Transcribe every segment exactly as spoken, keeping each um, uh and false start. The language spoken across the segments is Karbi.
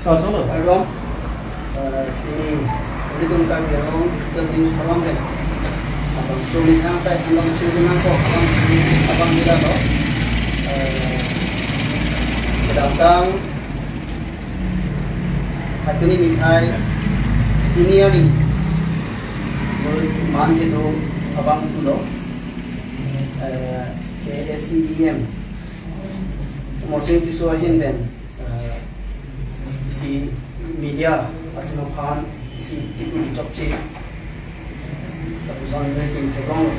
Kardom, eh, ini, ini tum kami yang Digital News Forum pen. Abang sumi tang saya henlo chiri nangkok abang, abang bila to. Eh, kedamtang Phaikuni niphai hini arni man kedo abang pulo, eh, K A A C E M Amarsing Tisso ahin pen, eh, isi media atum aphan isi kipu chokche lapuson nelitum theklong.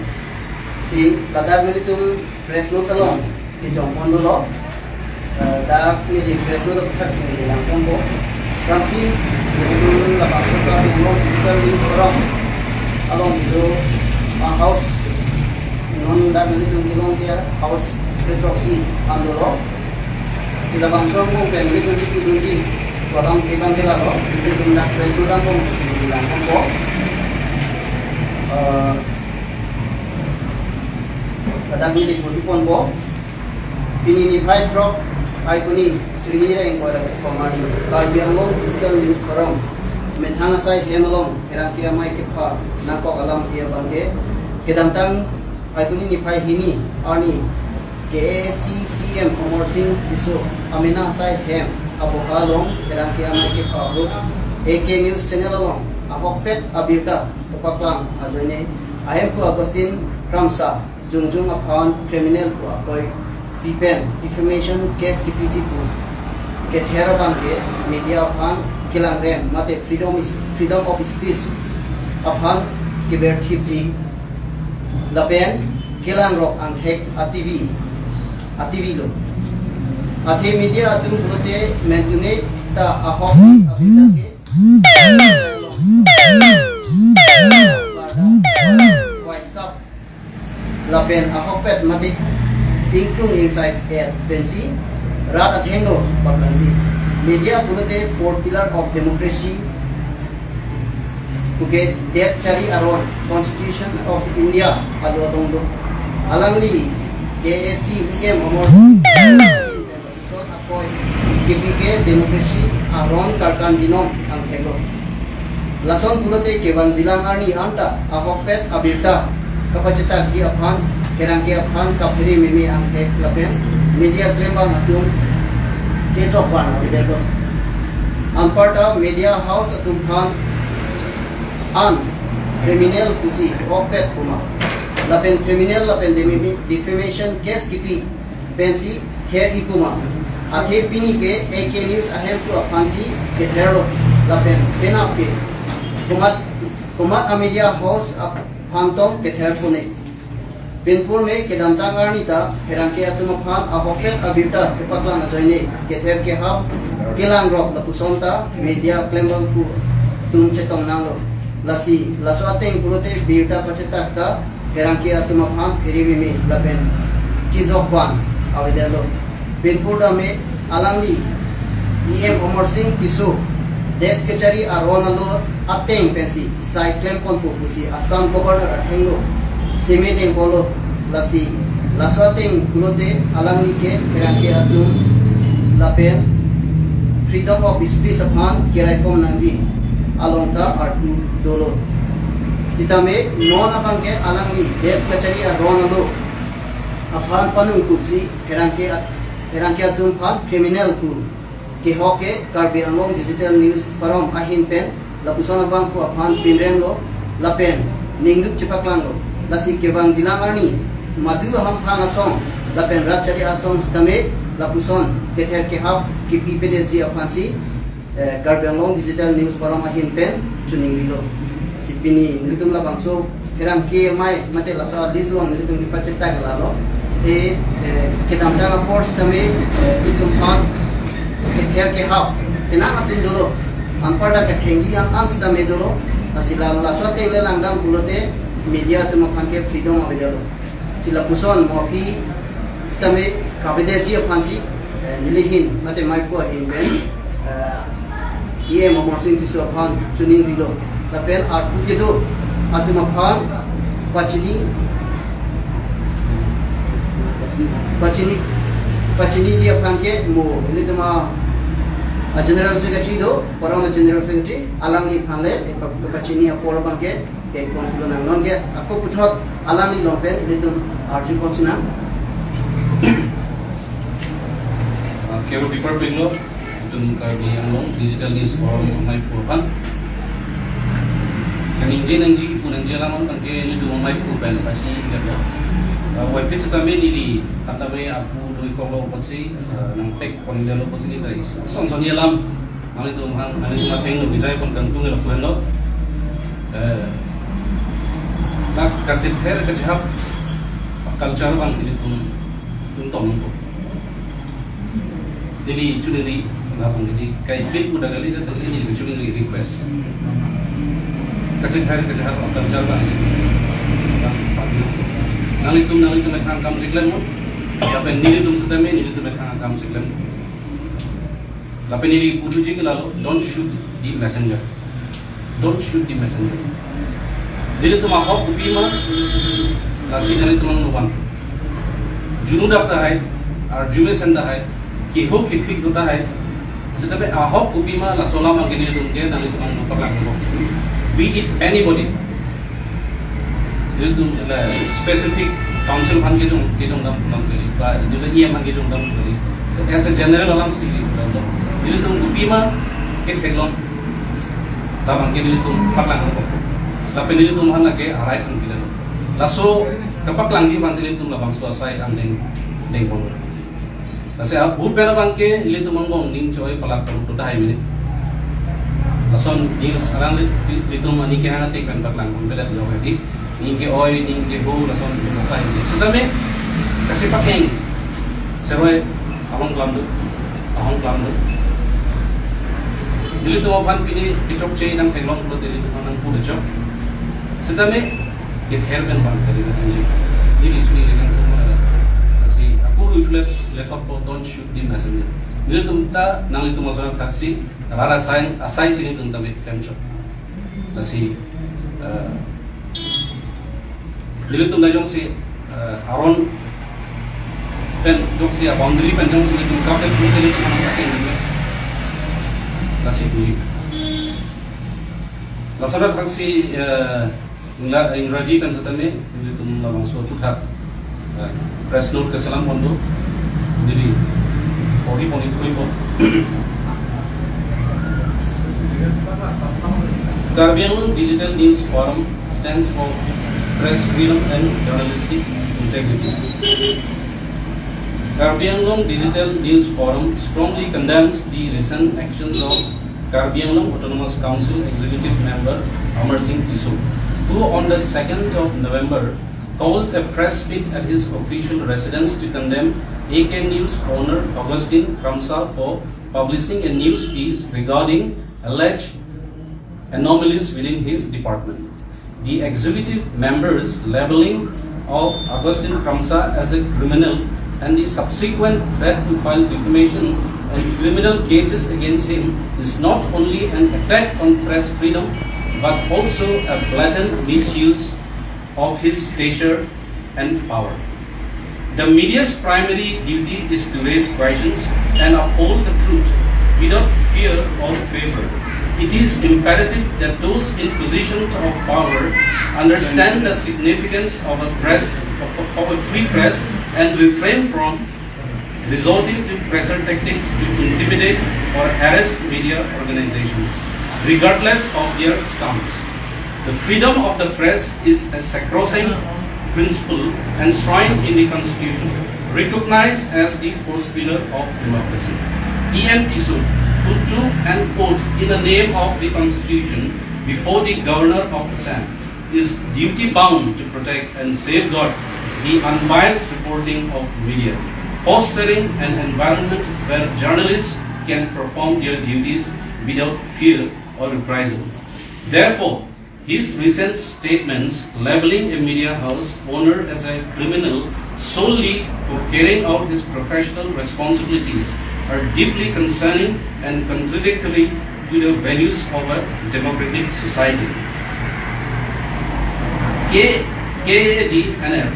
Si ladak nelitum press note along kejong pon dolo. Eh, dak neli press note aphuthak si neli lang ponpo. Aphrangsi nelitum labangso Karbi Anglong Digital News Forum along video, ah, house, non dak nelitum kelong ke house throk si an dolo. Si labangso angbong pen nelitum chikidunji pu alam kevang ke lalo, nelitum dak press note angbong si neli lang ponpo. Eh, ladak neli puji ponpo. Pini niphai throk Phaikuni, Sri Hira Ingkoi ra kethom arni Karbi Anglong Digital News Forum methang asai hem along pherangke amei kepha nangkok alam ke abang ke, kedamtang Phaikuni niphai hini arni K A A C E M Amarsing Tisso amena asai hem aboha along pherangke amei kepha ahut A K News Channel along ahokpet abirta kepaklang ajoine ahemphu Augustine Kramsa Jongjung aphan criminal pu akoi pi pen defamation case kepiji pu kether abang ke media aphan kelangrem mate freedom is, freedom of speech aphan keberthipji lapen kelangrok angthek ativi, ativi lo. Athe media atum pulote mentune ta ahok abirta ke waisap lapen ahokpet mate ingkrung ingsai et pensi rat athengno paklangji. Media pulote four pillar of democracy puke det chari aron Constitution of India alo adong do. Alangli K A A C E M Amor Lapuson akoi kepi ke democracy aron karkan binong angthek lo. Lason pulote kevang jilang arni anta ahokpet abirta kapachethakji aphan pherangke aphan kaphere meme angthek lapen media klembang atum kejok van avedet lo. Anparta media house atum aphan an criminal pusi ahokpet puma lapen criminal lapen demi-, defamation case kipi pensi her-i puma. Athe pini ke A K News ahemphu aphansi kether lo lapen penap ke komat, komat a media house aphan tong kether pone. Pinpur me kedamtang arni ta pherangke atum aphan ahokpet abirta kepaklang ajoine kether kehap kelangrok lapuson ta media klembang pu atum chetong nanglo. Lasi laso ateng pulote birta pachethak ta pherangke atum aphan phere meme lapen kejok van avedet lo. Pinpur dame alangli E M Amarsing Tisso det kachari aron alo ateng pensi sai klem ponpo pusi Assam Governor athengno seme deng ponlo. Lasi laso ateng pulote alangli ke pherangke atum lapen freedom of speech aphan keraikom nangji along ta arpu dolo. Sitame non abang ke alangli det kachari aron alo aphan panung kutsi pherangke at-, pherangke atum aphan criminal pu kehok ke Karbi Anglong Digital News Forum ahin pen lapuson abangphu aphan pinrem lo lapen ningduk chepaklang lo. Lasi kevang jilang arni madu ahamphang asong lapen rat chari asong sitame lapuson kether kehap kipi pedetji aphansi, eh, Karbi Anglong Digital News Forum ahin pen choningri lo. Si pini nelitum labangso pherangke amei mate laso a list along nelitum kepachethak lalo. He, eh, kedamtang apor sitame, eh, itum aphan kether kehap penang atum dolo. Anparta kethengji an an sitame dolo. Lasi la, laso ateng le langdam pulote media atum aphan ke freedom avedet lo. Si lapuson mo aphi sitame kavedetji aphansi, eh, nelihin mate maiphu ahin pen, eh, E M Amarsing Tisso aphan choningri lo. Lapen arpu kedo atum aphan pachini, pachini, pachiniji aphan ke mo ilitum a A General Secretary do, forum a General Secretary, alangli aphan le, ipa-, ipachini apor abangke, ke kon pulo nang nonke, ako puthot alangli along pen, ilitum arju ponsinang. Ah, kero department lo, itum Karbi Anglong Digital News Forum amei apor aphan. Kaningje nangji, pu nangji alam abangke, ilitum amei apor pen, pasi, gitu. Ah, wai pit setame neli, kata be aku doi kok lo pasi, ah, nangpek Koning Jalo Kosini Trais. Son son alam. Nanglitum hang, nanglitum ateng lo bijai pon kangtung lo kuen lo. Eh, nak kachether kachehap culture abang ilitum tong tong po. Neli chuningri, labang neli kai pin pu dagali da tali neli chuningri request. Kachether kachehap culture abang ilitum. Nanglitum, nanglitum ethang akam si klem mo. Lapen nelitum setame, nelitum ethang akam si klem. Lapen neli putuji ke lalo, don't shoot the messenger. Don't shoot the messenger. Nelitum ahok kopi ma, lasi nanglitum nangno van. Junudak tahai, arju mesen tahai, keho kephik do tahai. Setame ahok kopi ma, laso alam abangke nelitum ke, nanglitum nangno paklang ko. Be it anybody. Nelitum la specific council aphan kejong, kejong dam pulang kali, ba nelitum E M aphan kejong dam kali. So, as a general alam si kali pulang dam. Nelitum kopi ma ketheklong. Labangke nelitum paklang ko. Lapen nelitum aphan lake arai aphan kali. Laso kapaklangji aphan si nelitum labangso asai angdeng dengpon. Lasi ahut pen abangke ilitum angbong ning choi palak paluk to dahai mene. Lason news arang li-, li-, ilitum ani kehang atik pen paklang pon pedet lo hedi. Ning ke-oi, ning keho, lason ilitum dahai mene. Setame kachepakeng. Seroi ahong klam do. Ahong klam do. Ilitum aphan pini kechokche nangtheklong pulote ilitum aphan nangpu dechok. Setame kether pen bang kali na anji. Neli chuningri kangtung ma, lasi ako rui tulet lethot po, don't shoot the messenger. Nelitum ta, nanglitum ason thaksi, rara asai, asai si nelitum ta me klemchot. Lasi, eh, nelitum ta jongsi, eh, aron pen jongsi a boundary pen jongsi nelitum kap pen nelitum nang kating. Lasi bui. Laso rat thaksi, eh, Ingla-, Ingraji pen setame, nelitum labangso aphuthak, eh, press note keselam pon do, neli pori pon ikhui pon. Karbi Anglong Digital News Forum stands for press freedom and journalistic integrity. Karbi Anglong Digital News Forum strongly condemns the recent actions of Karbi Anglong Autonomous Council Executive Member Amar Singh Tisso, who on the second of November called a press meet at his official residence to condemn A K News owner Augustine Kramsa for publishing a news piece regarding alleged anomalies within his department. The executive member's labeling of Augustine Kramsa as a criminal and the subsequent threat to file defamation and criminal cases against him is not only an attack on press freedom but also a blatant misuse of his stature and power. The media's primary duty is to raise questions and uphold the truth without fear or favor. It is imperative that those in positions of power understand the significance of a press, of, of a free press, and refrain from resorting to pressure tactics to intimidate or harass media organizations, regardless of their stance. The freedom of the press is a sacrosanct principle enshrined in the Constitution, recognized as the fourth pillar of democracy. E M Tisso, who took an oath in the name of the Constitution before the Governor of Assam, is duty bound to protect and safeguard the unbiased reporting of media, fostering an environment where journalists can perform their duties without fear or reprisal. Therefore, his recent statements labeling a media house owner as a criminal solely for carrying out his professional responsibilities are deeply concerning and contradictory to the values of a democratic society. K-, K A D N F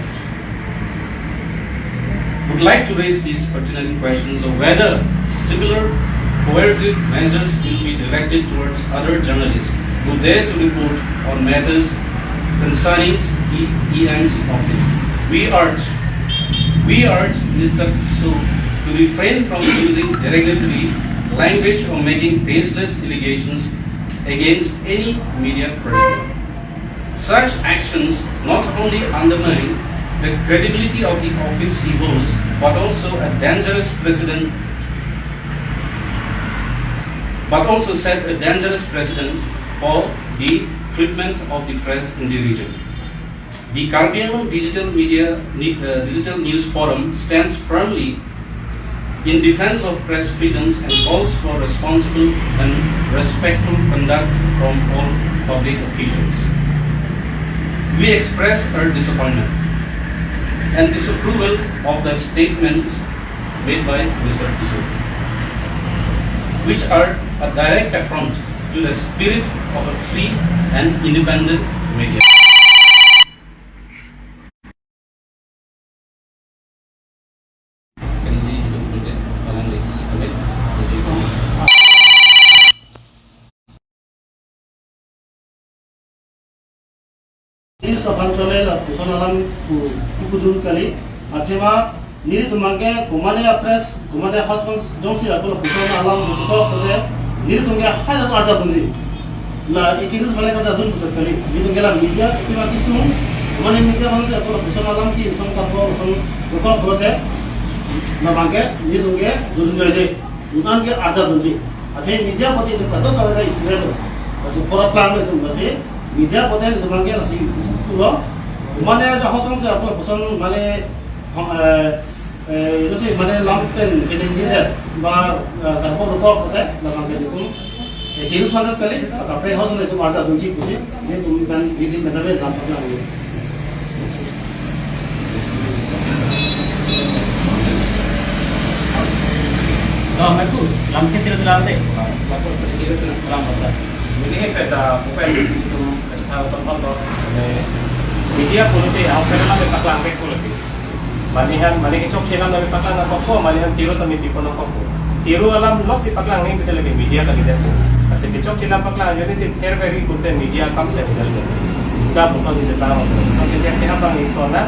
would like to raise these pertinent questions of whether similar Coercive measures will be directed towards other journalists who dare to report on matters concerning E- EM's office. We urge, we urge Mister Tisso to refrain from using derogatory language or making baseless allegations against any media personnel. Such actions not only undermine the credibility of the office he holds, but also a dangerous precedent, but also set a dangerous precedent for the treatment of the press in the region. The Karbi Anglong Digital Media Ne- uh, Digital News Forum stands firmly in defense of press freedoms and calls for responsible and respectful conduct from all public officials. We express our disappointment and disapproval of the statements made by Mister Tisso, which are a direct affront to the spirit of a free and independent media. News aphan chole lapuson alam ku- kukudun kali. Athema nelitum abangke komane a-press, komane a-house jongsi ako lapuson alam kuchukok kote nelitum ke hal arjap dunji. La eki news malai kata dun puchak kali. Nelitum ke la media kima kisung, komane media bangsi ako lapuson alam ki song tapo song kukok kote, labangke nelitum ke dun joije. Dun-an ke arjap dunji. Athe media pati itum kadokave ta isi lo. Lasi pura plang itum lasi media pati itum abangke lasi pulo. Mane ja house jongsi ako lapuson mane, eh, eh, itu si mane lam pen kedengji det ba, eh, karbo rukok kote labangke itum, eh, kinus manjat kali, kaprek house itum arjap dunji pusi. Nelitum kan nelitum benar-benar lam paklang. Lam aku, lam ke sila lam deh. Masuk ke sila lam apa? Ini kan peta, bukan itu peta soal apa? Media politik, apa nama paklang ke politik? Mane han, mane kechokche alam tame paklang nangkokpo, mane han tiru tame pipo nangkokpo. Tiru alam loksi paklang nangji pulote lake media ta kejappo. Lasi kechokche alam paklang ajoine si ther veri pulote media akam si avidal lo. Lapuson ni jeta lo. Lapuson ke tiang tiang abang ingtonna,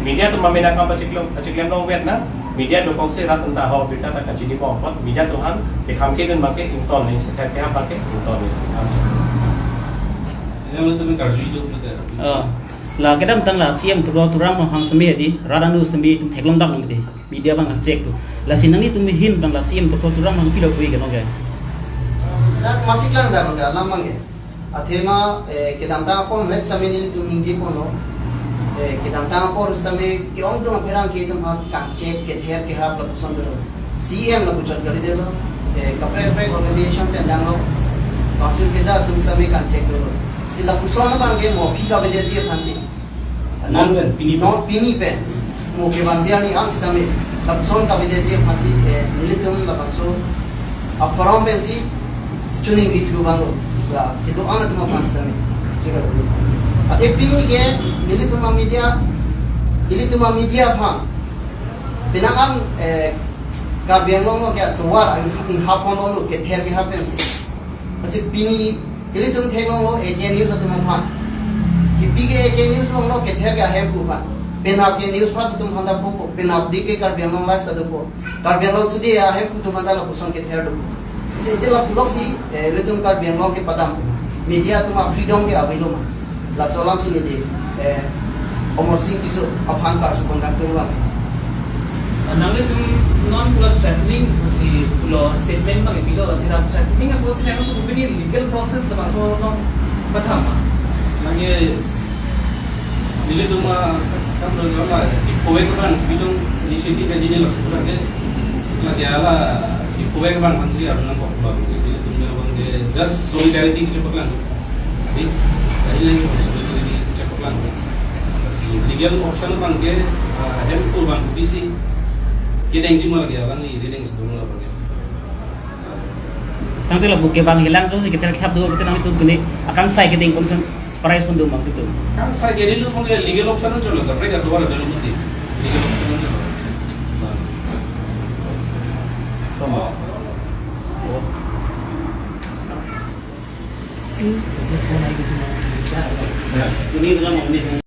media atum amen akam pachiklem, pachiklem longvet na, media dokok si rat anta ho birta ta kachini bom apot, media atum aphan kekhang kedun abangke ington ni, ther tiang abangke ington ni. Yang lo temen karju itu betul. Oh. La kedamtang la C M Doctor Tuliram Ronghang seme di, rat anu seme itum theklong dak long di, media abang check tu. Lasi nanglitum ahin abang la C M Doctor Tuliram Ronghang pilo pui ke nong ke. Dak masih lang dak bang alam abang ke. Athema, eh, kedamtang apor mes tame nelitum ningje ponlo. Eh, kedamtang apor tame ke-ongdung apherangke itum ha kangchek kether kehap lapuson dolo. C M lapu chot kali detlo. Eh, kaprek kaprek organization pen damlo. Council keja atum tame kangchek dolo. Si lapuson abangke mo aphi kavedetji aphansi. Non pen, pini pen. Non pini pen. Mo kevangji arni ang sitame. Lapuson kavedetji aphansi, eh, nelitum labangso a-forum pensi choningri thu abang lo. La kedo-an atum aphan sitame. Athe pini ke nelitum a-media, nelitum a-media aphan. Penang an, eh, Karbi Anglong lo ke atovar, ang, inghap hon lo kether kehap pensi. Lasi pini, ilitum theklonglo A K News atum aphan. Kipi ke A K News longlo kether ke ahemphu aphan. Penap ke News First atum aphan ta pupo, penap di ke Karbi Anglong Live ta dopo. Karbi Anglong Today ahemphu atum aphan ta lapuson kether dopo. Lasi iti lapuloksi, eh, ilitum Karbi Anglong kepadam. Media atum a-freedom ke avelo ma. Laso alam si neli, eh, Amarsing Tisso aphan karju pon kangtung abang. Nanglitum non pulo threatening pusi pulo statement abang pilo, si dak threatening apotsi nanglitum pini legal process labangso non pathama. Lake nelitum a kam lo la, di provide abang, bidung initiative di neli laso abang ke. Lake hala di provide abang hansi arunang kok pulo. Nelitum abang ke just solidarity kechepaklang. Di, tadi lagi maksudnya ini cepat lang. Si legal option abang ke, ah, handful abang bisi kedengji ma lake alang ni kedeng sedung abang ke. Tangte lapu kevang hilang tu si kether kehap do, kita nangtum pini akangsai kedeng konsep separation do abang tu. Akangsai kedeng lo abang ke legal option cholo, tapi gak keluar dari muti. Legal option cholo. Tama. Oh, Ini dalam ini.